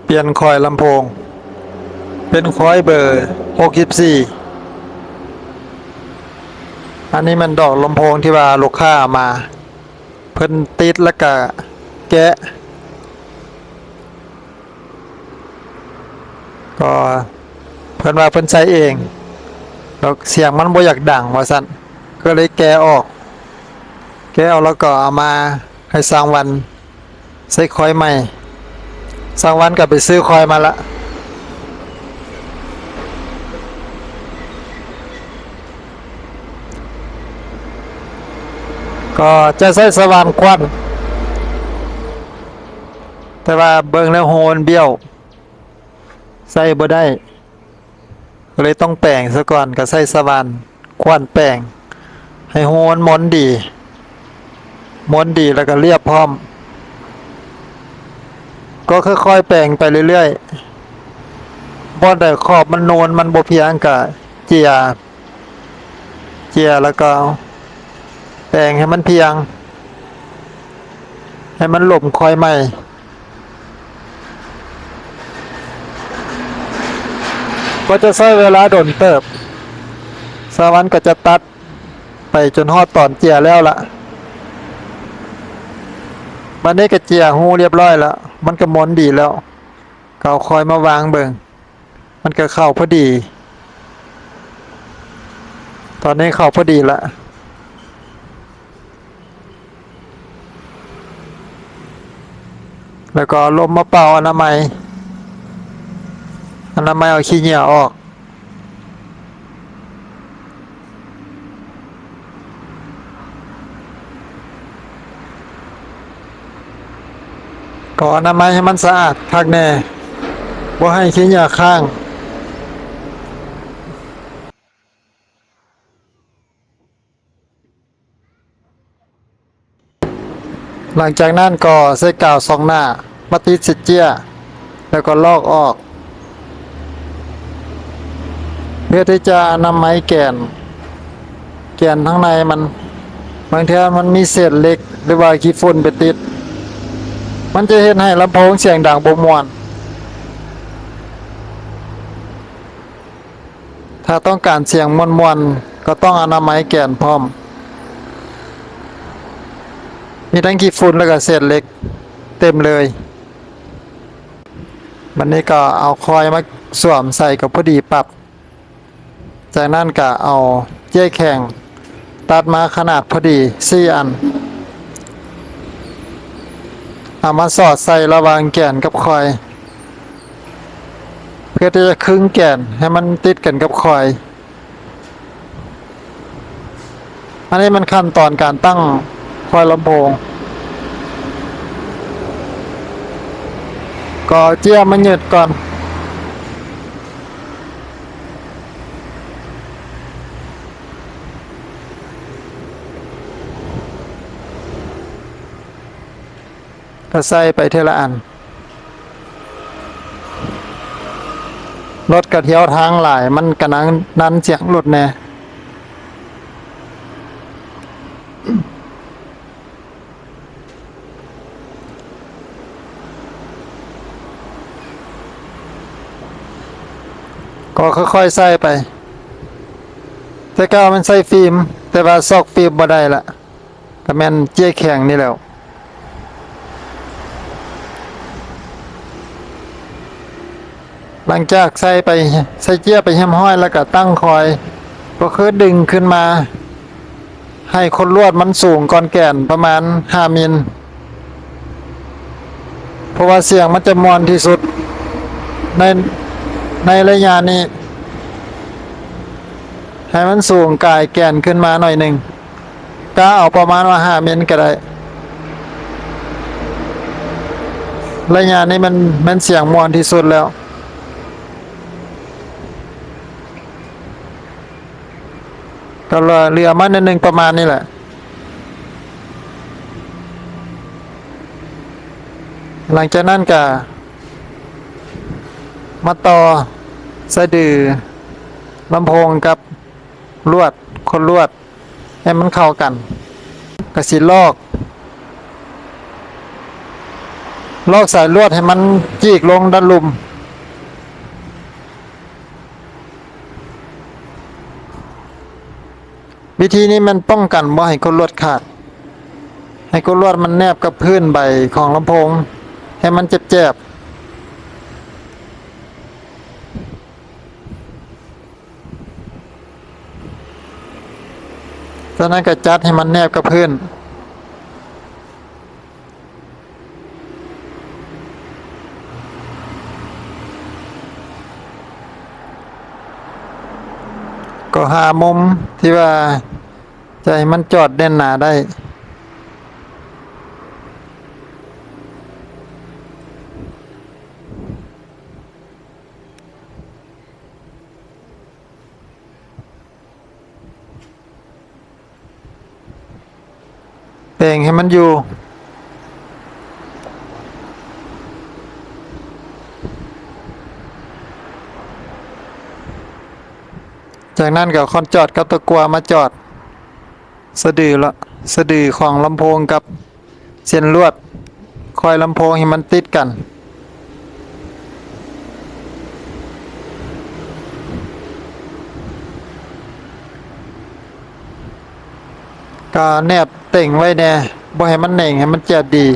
ປ່ຽນຄອຍລຳໂພງ ເປັນຄອຍເບີຫົກສິບສີ່. ອັນນີ້ແມ່ນດອກລຳໂພງທີ່ວ່າລູກຄ້າເອົາມາ ເພິ່ນຕິດແລ້ວກະແກະ ກໍເພິ່ນວ່າເພິ່ນໃສ່ເອງ ແລ້ວສຽງມັນບໍ່ຢາກດັງວ່າຊັ້ນ ກໍເລີຍແກະອອກ ແກະອອກແລ້ວກໍເອົາມາໃຫ້ຊ່າງວັນໃສ່ຄອຍໃໝ່. ຊ່າງວັນກໍໄປຊື້ຄອຍມາລະ ກໍຈະໃຊ້ສະຫວ່ານຂວັນ ແຕ່ວ່າເບິ່ງແລ້ວຮູມັນບ້ຽວ ໃຊ້ບໍ່ໄດ້ ກໍເລີຍຕ້ອງແປງຊະກ່ອນ ກໍໃຊ້ສະຫວ່ານຂວັນແປງ ໃຫ້ຮູມັນມົນດີ ມົນດີ ແລ້ວກໍລຽບພ້ອມ. ກໍຄ່ອຍໆແປງໄປເລື້ອຍໆ ບ່ອນໃດຂອບມັນນູນ ມັນບໍ່ພຽງ ກໍເຈຍ ເຈຍແລ້ວກໍແປງໃຫ້ມັນພຽງ ໃຫ້ມັນຫຼົມຄອຍໃໝ່ ກໍຈະໃຊ້ເວລາດົນເຕີບ. ສາວວັນກໍຈະຕັດໄປຈົນຮອດຕອນເຈຍແລ້ວລະ. ບັດນີ້ກໍເຈຍຮູລຽບຮ້ອຍລະ ມັນກໍມົນດີແລ້ວ ກໍເອົາຄອຍມາວາງເບິ່ງ. ມັນກໍເຂົ້າພໍດີ ຕອນນີ້ເຂົ້າພໍດີລະ ແລ້ວກໍເອົາລົມມາເປົ່າອະນາໄມ ອະນາໄມເອົາຂີ້ເຫຍື້ອອອກ. ກໍອະນາໄມໃຫ້ມັນສະອາດຄັກແນ່ ບໍ່ໃຫ້ຂີ້ເຫຍື້ອຄ້າງ. ຫຼັງຈາກນັ້ນກໍໃຊ້ກາວຊອງໜ້າມາຕິດໃສ່ເຈ້ຍ ແລ້ວກໍລອກອອກ ເພື່ອທີ່ຈະອະນາໄມແກນ ແກນທາງໃນມັນ. ບາງເທື່ອມັນມີເສດເຫຼັກ ຫຼືວ່າຂີ້ຝຸ່ນໄປຕິດ ມັນຈະເຮັດໃຫ້ລຳໂພງສຽງດັງບໍ່ມ່ວນ. ຖ້າຕ້ອງການສຽງມ່ວນໆ ກໍຕ້ອງອະນາໄມແກນພ້ອມ. ມີທັງຂີ້ຝຸ່ນ ແລ້ວກໍເສດເຫຼັກເຕັມເລີຍ. ບັດນີ້ກໍເອົາຄອຍມາສວມໃສ່ກໍພໍດີປັບ. ຈາກນັ້ນກໍເອົາເຈ້ຍແຂງຕັດມາຂະໜາດພໍດີສີ່ອັນ ເອົາມາສອດໃສ່ລະຫວ່າງແກນກັບຄອຍ ເພື່ອທີ່ຈະຄຶງແກນໃຫ້ມັນຕິດກັນກັບຄອຍ. ອັນນີ້ແມ່ນຂັ້ນຕອນການຕັ້ງຄອຍລຳໂພງ. ກໍເອົາເຈ້ຍມາຍຶດກ່ອນ ກໍໃສ່ໄປເທື່ອລະອັນ. ລົດກະທ່ຽວທາງຫຼາຍ ມັນກະນັ່ງນັນສຽງລົດແດ່. ກໍຄ່ອຍໆໃສ່ໄປ. ແຕ່ເກົ່າມັນໃສ່ຟິມ ແຕ່ວ່າຊອກຟິມບໍ່ໄດ້ລະ. ກໍແມ່ນເຈ້ຍແຂງນີ້ແຫຼ້ວ. ຫຼັງຈາກໃສ່ໄປ ໃສ່ເຈ້ຍໄປຮຽບຮ້ອຍ ແລ້ວກໍຕັ້ງຄອຍ ກໍຄືດຶງຂຶ້ນມາໃຫ້ຄົນລວດມັນສູງກ່ອນແກນປະມານຫ້າມິນ ເພາະວ່າສຽງມັນຈະມ່ວນທີ່ສຸດໃນ ໃນໄລຍະນີ້. ໃຫ້ມັນສູງກາຍແກນຂຶ້ນມາໜ້ອຍໜຶ່ງ. ກະເອົາປະມານວ່າຫ້າມິນກໍໄດ້. ໄລຍະນີ້ແມ່ນ ແມ່ນສຽງມ່ວນທີ່ສຸດແລ້ວ. ກໍເຫຼືອ ເຫຼືອມາໜ້ອຍໜຶ່ງປະມານນີ້ແຫຼະ. ຫຼັງຈາກນັ້ນກະມາຕໍ່ສະດືລຳໂພງກັບລວດ ຄົນລວດ ໃຫ້ມັນເຂົ້າກັນ ກະຊິລອກ ລອກສາຍລວດໃຫ້ມັນຈີກລົງດ້ານລຸ່ມ. ວິທີນີ້ແມ່ນປ້ອງກັນບໍ່ໃຫ້ກົດລວດຂາດ, ໃຫ້ກົດລວດມັນແນບກັບພື້ນໃບຂອງລຳໂພງ ໃຫ້ມັນແຈບໆ. ຈາກນັ້ນກໍຈັດໃຫ້ມັນແນບກັບພື້ນ. ກໍຫາມຸມທີ່ວ່າຈະໃຫ້ມັນຈອດແໜ້ນໜາໄດ້. ແປງໃຫ້ມັນຢູ່. ຈາກນັ້ນກໍເອົາຄ້ອນຈອດກັບຕະກົ່ວມາຈອດສະດືລະ ສະດືຂອງລຳໂພງກັບ ເສັ້ນລວດຄອຍລຳໂພງໃຫ້ມັນຕິດກັນ. ກະແນບເຕັງໄວ້ແດ່, ບໍ່ໃຫ້ມັນເໜັງ, ໃຫ້ມັນແຈບດີ.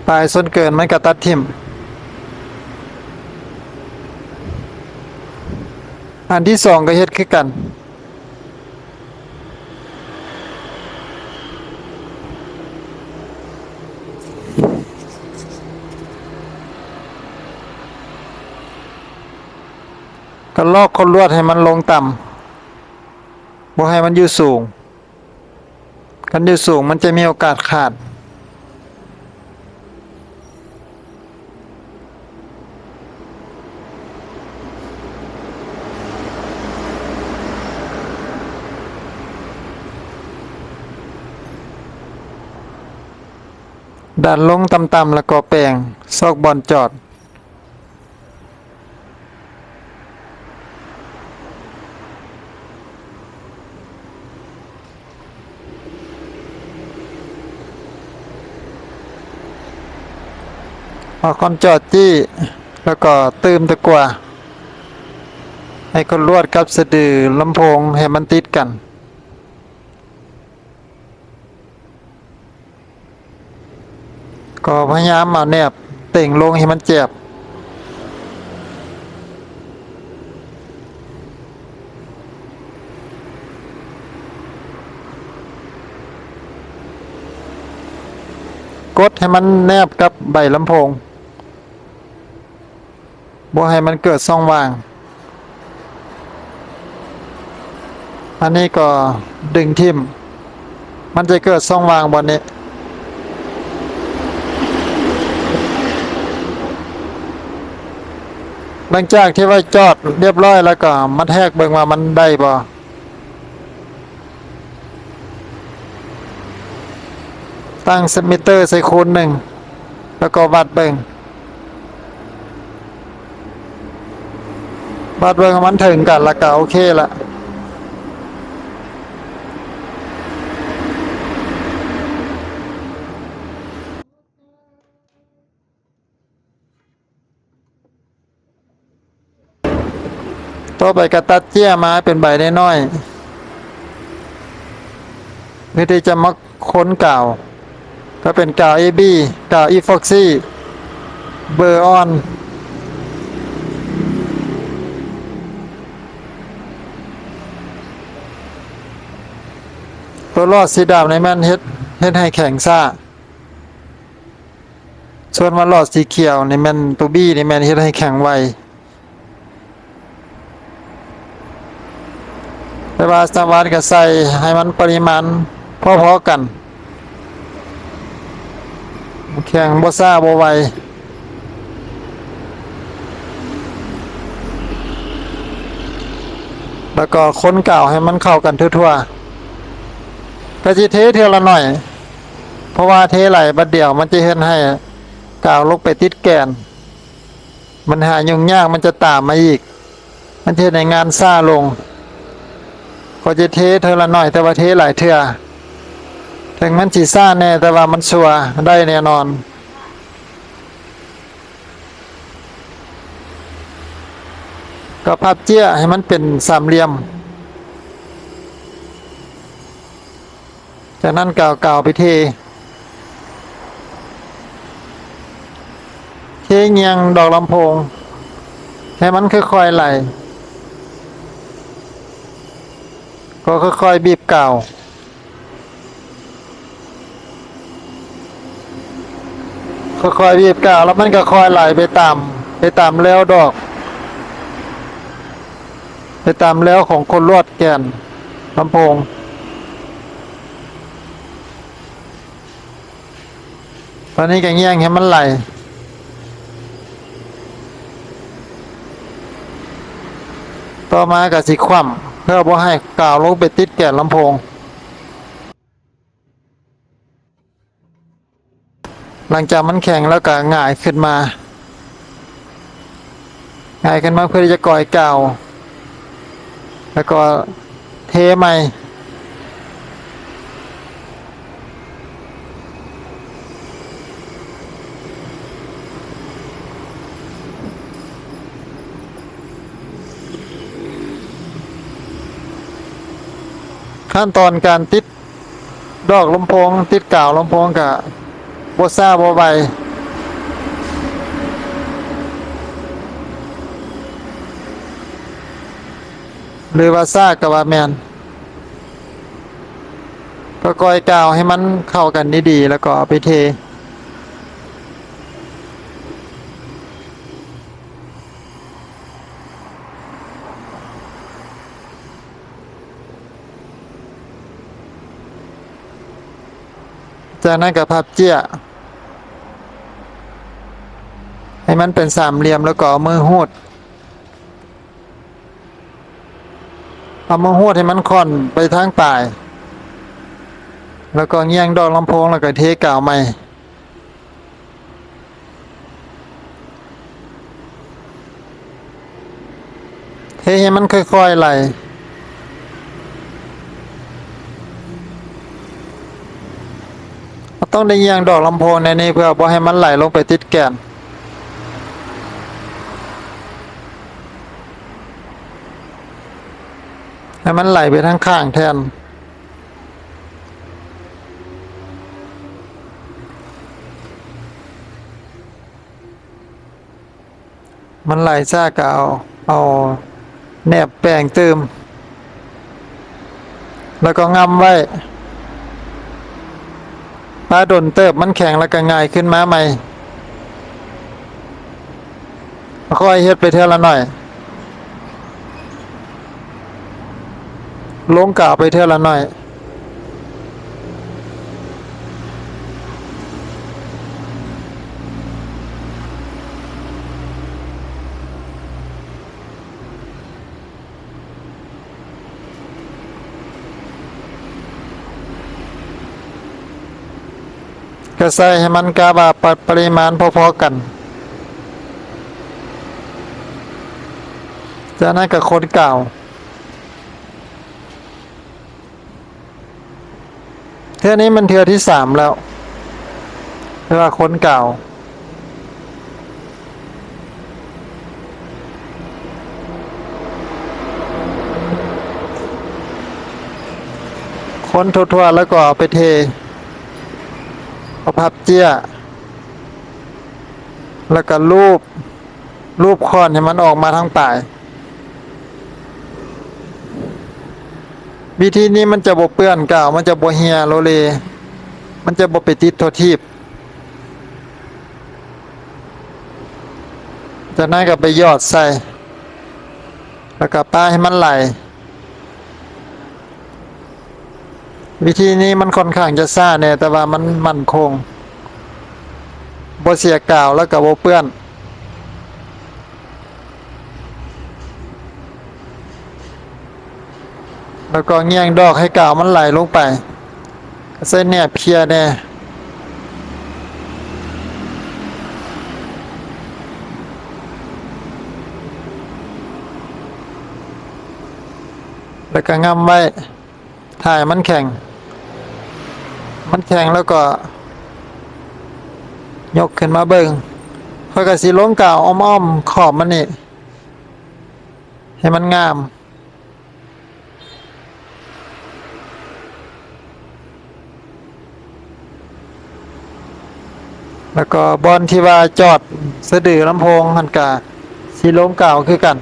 ປາຍສ່ວນເກີນມັນກະຕັດຖິ້ມ. ອັນທີສອງກໍເຮັດຄືກັນ. ກໍລອກຄົນລວດໃຫ້ມັນລົງຕ່ຳ, ບໍ່ໃຫ້ມັນຢູ່ສູງ. ຄັນຢູ່ສູງມັນຈະມີໂອກາດຂາດ. ດັນລົງຕ່ຳໆ ແລ້ວກໍແປງຊອກບ່ອນຈອດ. ເອົາຄ້ອນຈອດຈີ້ ແລ້ວກໍຕື່ມຕະກົ່ວ ໃຫ້ຄົນລວດກັບສະດືລຳໂພງໃຫ້ມັນຕິດກັນ. ກໍພະຍາຍາມເອົາແນບເຕັງລົງໃຫ້ມັນແຈບ. ກົດໃຫ້ມັນແນບກັບໃບລຳໂພງ. ບໍ່ໃຫ້ມັນເກີດຊ່ອງວ່າງ. ອັນນີ້ກໍດຶງຖິ້ມ, ມັນຈະເກີດຊ່ອງວ່າງບ່ອນນີ້. ຫຼັງຈາກທີ່ວ່າຈອດລຽບຮ້ອຍແລ້ວ ກໍມາແທກເບິ່ງວ່າມັນໄດ້ບໍ່. ຕັ້ງເຊັນຕີເມີເຕີໃສ່ຄູນໜຶ່ງ ແລ້ວກໍວັດເບິ່ງ, ວັດເບິ່ງວ່າມັນເຖິງກັນ ແລ້ວກໍໂອເຄລະ. ຕໍ່ໄປກໍຕັດເຈ້ຍມາເປັນໃບນ້ອຍໆ ເພື່ອທີ່ຈະມາຂົນກາວ, ກໍເປັນກາວເອບີ, ກາວອີຟອກຊີ, ເບີອອນ. ຕົວຫຼອດສີດຳນີ້ແມ່ນເຮັດ, ເຮັດໃຫ້ແຂງຊ້າ. ສ່ວນວ່າຫຼອດສີຂຽວນີ້ແມ່ນ ຕົວບີນີ້ແມ່ນເຮັດໃຫ້ແຂງໄວ. ແຕ່ວ່າສະຫວັດກໍໃສ່ໃຫ້ມັນປະລິມານພໍໆກັນ, ແຂງບໍ່ຊ້າບໍ່ໄວ. ແລ້ວກໍຂົນກາວໃຫ້ມັນເຂົ້າກັນທົ່ວໆ. ກໍຊິເທເທື່ອລະໜ້ອຍ, ເພາະວ່າເທຫຼາຍບາດດຽວມັນຈະເຮັດໃຫ້ກາວລົງໄປຕິດແກນ, ບັນຫາຫຍຸ້ງຍາກມັນຈະຕາມມາອີກ. ມັນຈະເຮັດໃຫ້ງານຊ້າລົງ. ກໍຈະເທເທື່ອລະໜ້ອຍ ແຕ່ວ່າເທຫຼາຍເທື່ອ. ເຖິງມັນຊິຊ້າແດ່ ແຕ່ວ່າມັນຊົ່ວໄດ້ແນ່ນອນ. ກໍພັບເຈ້ຍໃຫ້ມັນເປັນສາມຫຼ່ຽມ. ຈາກນັ້ນກໍເອົາກາວໄປເທ, ເທຍ່ຽງດອກລຳໂພງໃຫ້ມັນຄ່ອຍໆໄຫຼ, ກໍຄ່ອຍໆບີບກາວ, ຄ່ອຍໆບີບກາວ ແລ້ວມັນກໍຄ່ອຍໄຫຼໄປຕາມ, ໄປຕາມແລວດອກ, ໄປຕາມແລວຂອງຂົນລວດແກນລຳໂພງ. ຕອນນີ້ກໍຍ່ຽງໃຫ້ມັນໄຫຼ. ຕໍ່ມາກໍຊິຂວ້ຳ ເພື່ອບໍ່ໃຫ້ກາວລົງໄປຕິດແກນລຳໂພງ. ຫຼັງຈາກມັນແຂງແລ້ວກໍຫງາຍຂຶ້ນມາ, ຫງາຍຂຶ້ນມາເພື່ອທີ່ຈະກ່ອຍກາວ ແລ້ວກໍເທໃໝ່. ຂັ້ນຕອນການຕິດ ດອກລຳໂພງ ຕິດກາວລຳໂພງກະບໍ່ຊ້າບໍ່ໄວ ຫຼືວ່າຊ້າກະວ່າແມ່ນ. ກໍກ່ອຍກາວໃຫ້ມັນເຂົ້າກັນດີໆ ແລ້ວກໍເອົາໄປເທ. ຈາກນັ້ນກໍພັບເຈ້ຍໃຫ້ມັນເປັນສາມຫຼ່ຽມ ແລ້ວກໍເອົາມືຮູດ, ເອົາມືຮູດໃຫ້ມັນຄ່ອນໄປທາງປາຍ ແລ້ວກໍຍ່ຽງດອກລຳໂພງ ແລ້ວກໍເທກາວໃໝ່. ເທໃຫ້ມັນຄ່ອຍໆໄຫຼ. ເຮົາຕ້ອງໄດ້ຍ່ຽງດອກລຳໂພງແນວນີ້ ເພື່ອບໍ່ໃຫ້ມັນໄຫຼລົງໄປຕິດແກນ, ໃຫ້ມັນໄຫຼໄປທາງຂ້າງແທນ. ມັນໄຫຼຊ້າກໍເອົາ, ເອົາແນບແປ້ງຕື່ມ ແລ້ວກໍງ່ຳໄວ້. ປາດົນເຕີບ ມັນແຂງ ແລ້ວກໍຫງາຍຂຶ້ນມາໃໝ່. ຄ່ອຍເຮັດໄປເທື່ອລະໜ້ອຍ, ລົງກາວໄປເທື່ອລະໜ້ອຍ. ກະໃສ່ໃຫ້ມັນກະວ່າປະ, ປະລິມານພໍໆກັນ. ຈາກນັ້ນກະຂົນກາວ. ເທື່ອນີ້ແມ່ນເທື່ອທີສາມແລ້ວ ເວລາຂົນກາວ. ຂົນທົ່ວໆ ແລ້ວກໍເອົາໄປເທ, ເອົາພັບເຈ້ຍ ແລ້ວກໍລູບ, ລູບຄ້ອນໃຫ້ມັນອອກມາທາງປາຍ. ວິທີນີ້ມັນຈະບໍ່ເປື້ອນກາວ, ມັນຈະບໍ່ເຮ່ຍໂລເລ, ມັນຈະບໍ່ໄປຕິດທົ່ວທີບ. ຈາກນັ້ນກໍໄປຫຍອດໃສ່ ແລ້ວກໍປະໃຫ້ມັນໄຫຼ. ວິທີນີ້ມັນຂ້ອນຂ້າງຈະຊ້າແດ່, ແຕ່ວ່າມັນໝັ້ນຄົງ, ບໍ່ເສຍກາວ ແລ້ວກໍບໍ່ເປື້ອນ. ແລ້ວກໍແຍງດອກໃຫ້ກາວມັນໄຫຼລົງໄປ, ໃສ່ແໜບເຂ່ຍແດ່. ແລ້ວກໍງ່ຳໄວ້ ຖ້າໃຫ້ມັນແຂງ, ມັນແຂງແລ້ວກໍຍົກຂຶ້ນມາເບິ່ງ. ຂ້ອຍກໍຊິລົງກາວອ້ອມໆຂອບມັນນີ້ ໃຫ້ມັນງາມ. ແລ້ວກໍບ່ອນທີ່ວ່າຈອດສະດືລຳໂພງຫັ້ນກະຊິລົງກາວຄືກັນ.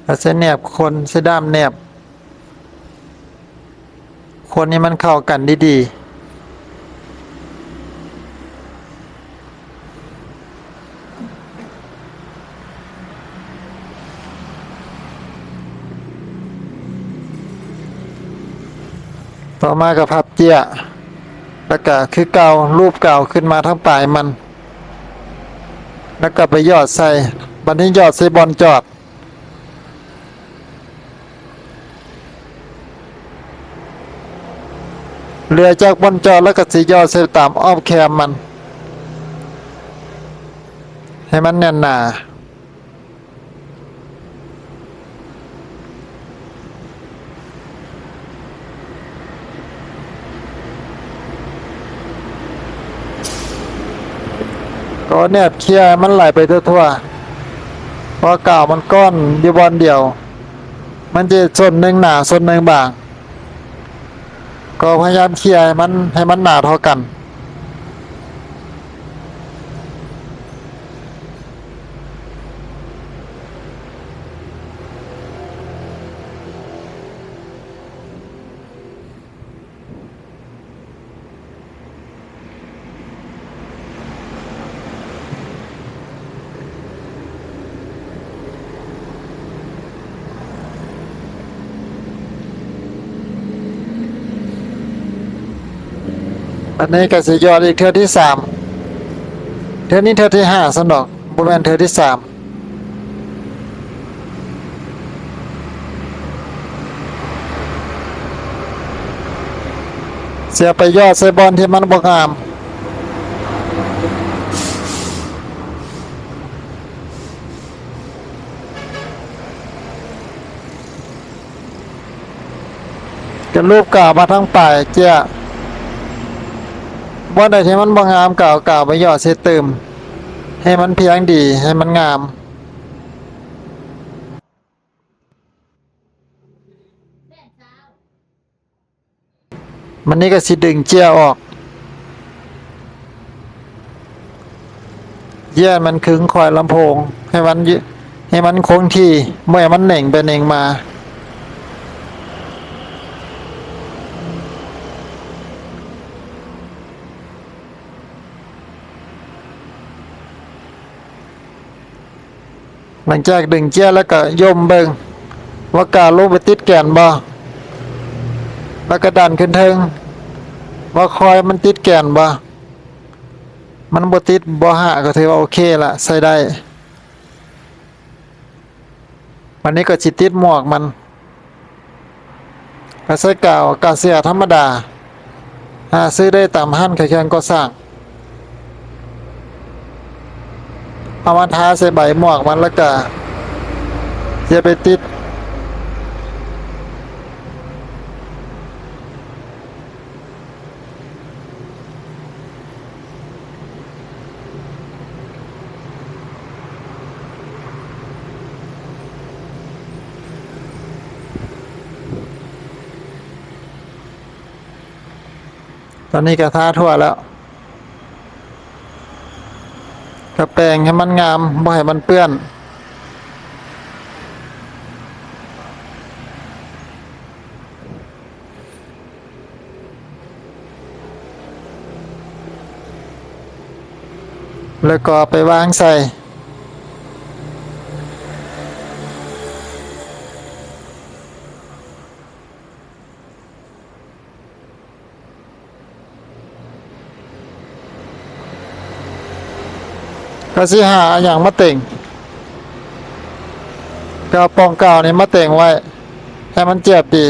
ແລ້ວໃຊ້ແໜບຄົນ, ໃຊ້ດ້າມແໜບຄົນໃຫ້ມັນເຂົ້າກັນດີໆ. ຕໍ່ມາກໍພັບເຈ້ຍ ແລ້ວກໍຄືເກົ່າ ລູບກາວຂຶ້ນມາທາງປາຍມັນ ແລ້ວກໍໄປຢອດໃສ່. ບັດນີ້ຢອດໃສ່ບ່ອນຈອດ. ເຫຼືອຈາກບ່ອນຈອດແລ້ວກໍຊິຢອດໃສ່ຕາມອ້ອມແຄມມັນ ໃຫ້ມັນແໜ້ນໜາ. ກໍແນບເຄຍໃຫ້ມັນໄຫຼໄປທົ່ວໆ ເພາະກາວມັນກ້ອນຢູ່ບ່ອນດຽວ ມັນຈະເຮັດສ່ວນໜຶ່ງໜາ ສ່ວນໜຶ່ງບາງ. ກໍພະຍາຍາມເຄຍໃຫ້ມັນ ໃຫ້ມັນໜາເທົ່າກັນ. ອັນນີ້ກໍຊິຢອດອີກເທື່ອທີສາມ, ເທື່ອນີ້ເທື່ອທີຫ້າຊັ້ນດອກ, ບໍ່ແມ່ນເທື່ອທີສາມ. ຊິເອົາໄປຢອດໃສ່ບ່ອນທີ່ມັນບໍ່ງາມ. ຈະລູບກາວມາທາງປາຍເຈ້ຍ, ບ່ອນໃດທີ່ມັນບໍ່ງາມ ກາວ ກາວໄປຢອດໃສ່ຕື່ມ ໃຫ້ມັນພຽງດີ ໃຫ້ມັນງາມ. ມັນນີ້ກໍຊິດຶງເຈ້ຍອອກ, ຢ້ານມັນຄຶງຄອຍລຳໂພງ ໃຫ້ມັນ ໃຫ້ມັນຄົງທີ່, ບໍ່ໃຫ້ມັນເໜັງໄປເໜັງມາ. ຫຼັງຈາກດຶງເຈ້ຍແລ້ວກໍຍົມເບິ່ງວ່າກາວລົງໄປຕິດແກນບໍ່, ແລ້ວກໍດັນຂຶ້ນເທິງວ່າຄອຍມັນຕິດແກນບໍ່. ມັນບໍ່ຕິດບໍ່ຫາກໍຖືວ່າໂອເຄລະ, ໃຊ້ໄດ້. ບັດນີ້ກໍຊິຕິດໝວກມັນ, ກໍໃຊ້ກາວ ກາວເຊຍທຳມະດາ, ຫາຊື້ໄດ້ຕາມຮ້ານຂາຍເຄື່ອງກໍ່ສ້າງ, ເອົາມາທາໃສ່ໃບໝວກມັນ ແລ້ວກະເຊຍໄປຕິດ. ຕອນນີ້ກະທາທົ່ວແລ້ວ, ກະແປງໃຫ້ມັນງາມ ບໍ່ໃຫ້ມັນເປື້ອນ. ແລ້ວກໍເອົາໄປວາງໃສ່. ກໍຊິຫາຫຍັງມາເຕັງ, ກໍເອົາປ່ອງກາວນີ້ມາເຕັງໄວ້. ໃຫ້ມັນເຈັບຕິ.